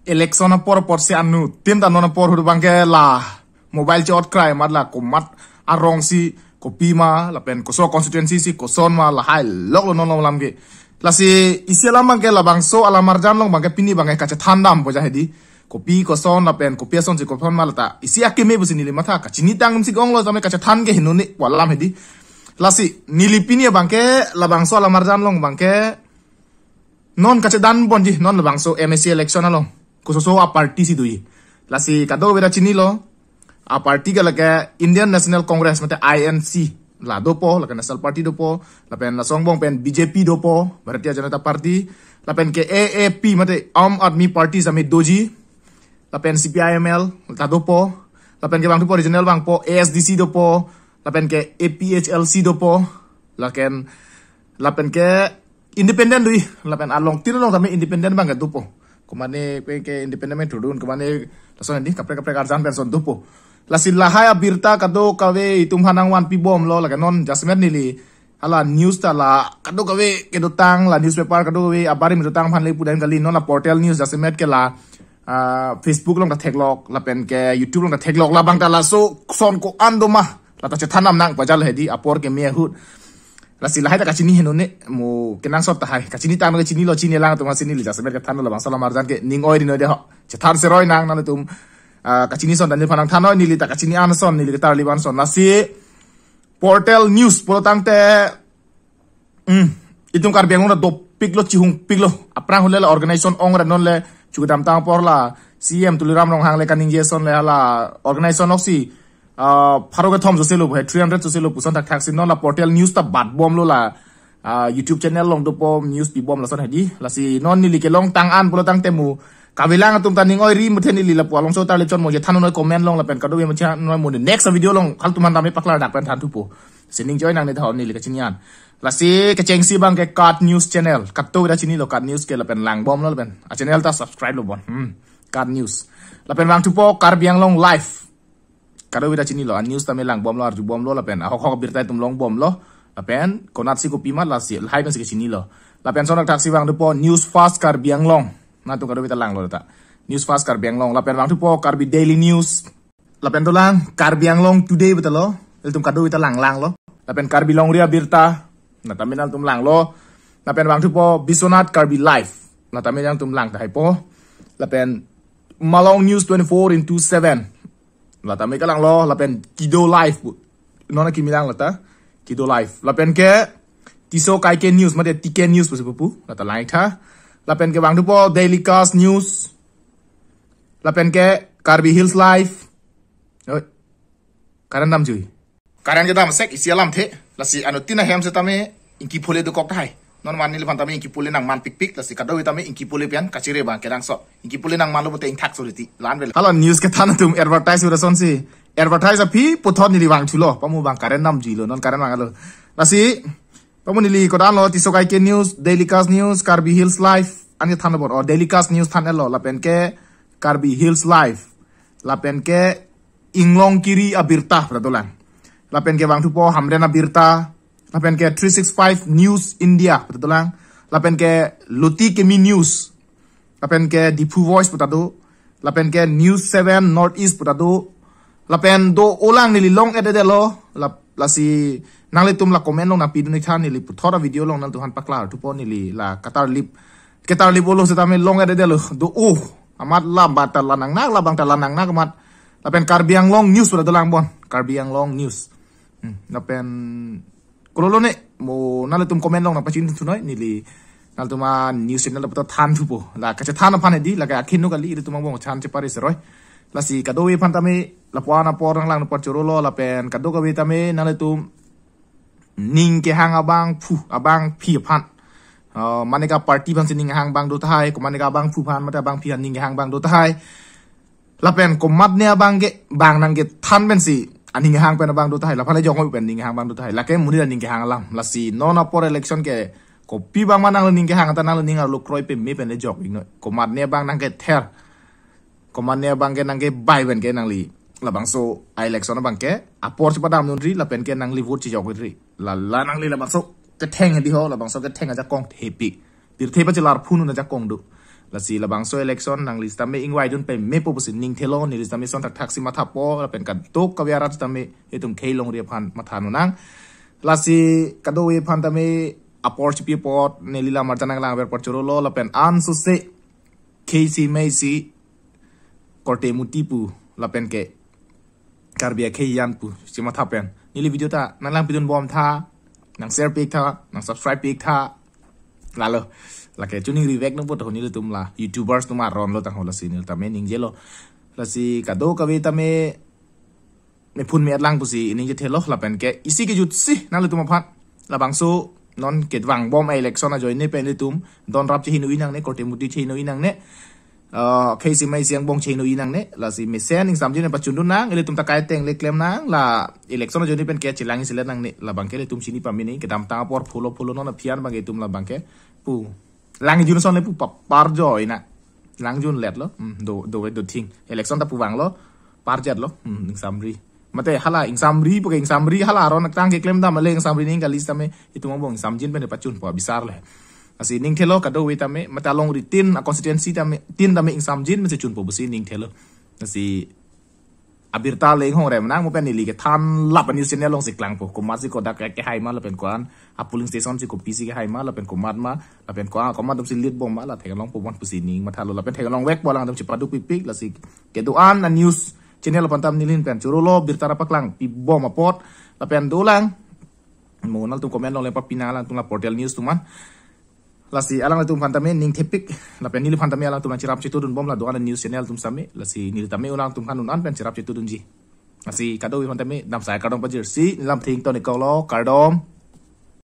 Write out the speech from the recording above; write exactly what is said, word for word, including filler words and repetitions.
election apor apotsi anuttin ta non apor ahut abangke la mobile chot krai amat la komat arong si kopi ma lapen koso constituency si koson ma lahai lok lo non alam ke. Lasi isi alam abangke labangso alam arjan along abangke pini abangke kachethan dampo ja hedi. Kopi koson lapen kopi asonsi koson ma lata isi akeme pusi neli matha kachinitang si konglo tame kachethan ke heno ne pu alam hedi. Lasi neli pini abangke labangso alam arjan along abangke non kachedan ponji non labangso M A C election along kososo a party si doji. Lasi kadokave ta chinilo, a party ke lake Indian National Congress mate I N C la dopo, lake National Party dopo, lapen laso angbong pen B J P dopo, Bharatiya Janata Party, lapen ke A A P mate Aam Aadmi Party sami doji, lapen C P I M L ta dopo, lapen ke bang dopo regional bangpo A S D C dopo, lapen ke A P H L C dopo, lapen lapen ke independent doji, lapen along tiro along tame independent abangke dopo. Komane ke, ke independent me thudun, komane lason di kaprek kaprek arjan pen son dopo. Lasi lahai abirta kadokave itum aphan nangvanpi bomlo, lake non jasemet neli hala news ta la kadokave kedotang, la newspaper kadokave abarim dotang aphan le pudam kali, non la portal news jasemet ke la ah, Facebook along ta theklok lapen ke YouTube along ta theklok, labang ta laso son ko-an doma lata chethan nam nang pajal hedi apor keme ahut. Lasi lahai ta kachini heno ne mo kenangsot tahai kachinitang kachinilo, chinilang atum si neli jasemet kethanlo labangso alam arjan ke ning oi ri noi de ho. Chethan seroi nang nangtum, ah, kachini son ta neliphan nangthan noi, neli ta kachini an son, neli ketarlip an son. Lasi portal news pulo tangte, hmm, itum Karbi Anglong ta dopiklo, chihungpiklo. Aphrang ahut le la organization ong ra non le chukidamtang apor la C M Tuliram Ronghang le kaningje ason le hala organization oksi, ah, pharo kethom sose lo, three hundred sose lo puson thakthak si non la portal news ta bat bomlo la, ah, YouTube channel along dopo news pi bom lason hedi. Lasi non neli kelongtang an pulo tangte mo kavelang atum ta ning oi ri muthe, neli lapu alongso tarlip chot mo chethan noi comment along lapen kadokave mo chethan noi mo next video along halatum aphan tame paklar dak pen thanthupo. Sining join nangne tha neli kachini an. Lasi kechengsi abangke Kat News channel. Kadokave ta chinilo Kat News ke lapen lang bomlo lapen a channel ta subscribe lo bon. Hmm. Kat News. Lapen vangthupo Karbi Anglong Live. Kadokave ta chinilo, a news tame lang bomlo, arju bomlo, lapen ahok hok abirta itum long bomlo, lapen konatsi kopi ma lasi lahai pensi kachinilo. Lapen son thakthaksi vangthupo News Fast Karbi Anglong. Nangtum kadokave ta langlo ta. News Fast Karbi Anglong. Lapen vangthupo Karbi Daily News. Lapen dolang Karbi Anglong Today pu ta lo. Ilitum kadokave ta langlanglo. Lapen Karbi Longri Abirta. Na tame nangtum langlo. Lapen vangthupo Biswanath Karbi Live. Na tame nangtum lang tahaipo. Lapen Malong News twenty-four into seven. La tame kalanglo, lapen Kido Live pu. Non akimi lang lata. Kido Live. Lapen ke Tisso Kaike News, mate T K News pusi pupu. Lata lang tha. Lapen ke vangthupo Daily Cast News. Lapen ke Karbi Hills Live. Oi. Current damjui. Current kedam sek isi alamthe. Lasi anuttin ahem setame ingki phule dokok tahai. Non man neliphan tame ingki phule nangman pikpik, lasi kadokave tame ingki phule pen kachere abang kenangsot. Ingki phule nangmanlo pute ingthak soriti. Lan vel. Hala news kethan atum advertise ura sonsi. Advertise aphi puthot neli vangthulo. Pamu abang current damjuilo. Non current vanglo. Lasi pamu neli kodanlo Tisso Kaike News, Daily Cast News, Karbi Hills Live. An kethan lo bor. O Daily Cast News than-etlo. Lapen ke Karbi Hills Live. Lapen ke Inglongkiri Abirta pu ta dolang. Lapen ke vangthupo Hamren Abirta. Lapen ke three six five News India pu ta dolang. Lapen ke Luti Kemi News. Lapen ke Diphu Voice pu ta do. Lapen ke News seven North East pu ta do. Lapen do-olang neli long-edetlo. La, lasi nanglitum la comment along nangpidun ik tha, neli puthot a video along nangtumphan paklarthupo, neli la katarlip. Katarlip olo setame long-edetlo. Do-o. Amat la bata la nangnak, labang ta la nangnak amat. Lapen Karbi Anglong News pu ta dolang bon. Karbi Anglong News. Hmm, lapen kololo ne mo nanglitum comment along nangpachini thu noi, neli nangtum a news channel puthot thanthupo. La kachethan aphan hedi, lake akheno kali, ilitum angbong chethan chepari seroi. Lasi kadokave aphan tame lapu-an apor nanglang apor chorolo, lapen kadokave tame nanglitum ning kehang abangphu, abangpi aphan. Uh, mane ka party aphansi ning kehang abang do tahai, ko mane ka abangphu aphan, mate abangpi aphan ning kehang abang do tahai. Lapen komatne abang ke, bang nangkethan pensi aning kehang pen abang do tahai, laphan le jong pen ning kehang abang do tahai. Lake monit aning kehang alam. Lasi non apor election ke kopi abang ma nangli ning kehang ta nangli ning arlo kroi peme pen le jok iknoi. Komatne abang nangkether. Komatne abang ke nangkebai pen ke nangli labangso a election abang ke apor chepadamdunri lapen ke nangli vote chejokri. La, la nangli labangso ketheng hedi ho, labangso ketheng ajakong thepi. Pirthe pachelar phunu ajakong do. Lasi labangso election nangli sitame ingvaidun pemepo pusi ningthelo, neli sitame son thakthak si mathapo, lapen kadokave arat sitame itum khei longri aphan matha nonang. Lasi kadokave aphan tame apor chipi apot, neli lamar janang lang ver apor chorolo, lapen ansose khei si mei si korte muti pu, lapen ke Karbi akhei an pu, si matha pen. Neli video ta nanglang pidun bom tha, nang share pik tha, nang subscribe pik tha. Lalo, lake chuning revek nang poto nelitum la YouTubers tum aron lo tangho, lasi neli tame ningjelo. Lasi kadokave tame me phun me atlang pusi ningje thelo, lapen ke isi kejut si nanglitum aphan. Labangso non kedvang bom election ajoine pen nelitum don rap chehingno-i nangne, korte muti chehingno-i nangne. Uh, khei si mei si angbong chehingno-i nangne, lasi mesen ingsamjin pachundun nang, ilitum ta kaiteng le klem nang, la election ajoine pen ke chelang isilet nangne, labang ke ilitum chini pamini, kedamtang apor phulo phulo non aphian bang itum labang ke pu. Lang jun son le pu pa-, parjo ina. Lang jun let lo, hmm, do, do, do thing. Election ta puvang lo, parjet lo, hmm, ingsamri. Mate hala ingsamri, puke ingsamri, hala aron tang keklem dam le ingsamri ning kali sitame, itum angbong ingsamjin pen pachunpo bisar le. Lasi ningthelo kadokave tame, mate alongri tin, a constituency tame, tin tame ingsamjin mese chunpo pusi ningthelo. Lasi abirta le inghong rem nang mo pen neli kethan lap a news channel along si klangpo. Komat si kodak ke, kehai ma lapen ko-an, a polling station si kopi si kehai ma lapen komat ma, lapen ko-an, komat atum si lead bom ma, la theklong po bon pusi ning mathalo, lapen theklong vekpo, alangtum chepaduk pikpik, lasi kedo-an a news channel aphan tam neli pen chorolo, birta ra paklang pi bom apot, lapen dolang. Mo nangtum comment along le papi nang alangtum la portal news atum an. Lasi alanglitum aphan tame ningthepik, lapen neliphan tame alangtum aphan cherap chetudun bom la do-an a news channel atum sitame, lasi neli tame alangtum aphan un-an pen cherap chetudunji. Lasi kadokave aphan tame damsai kardom pajirsi, nelam thing toni koklo, kardom.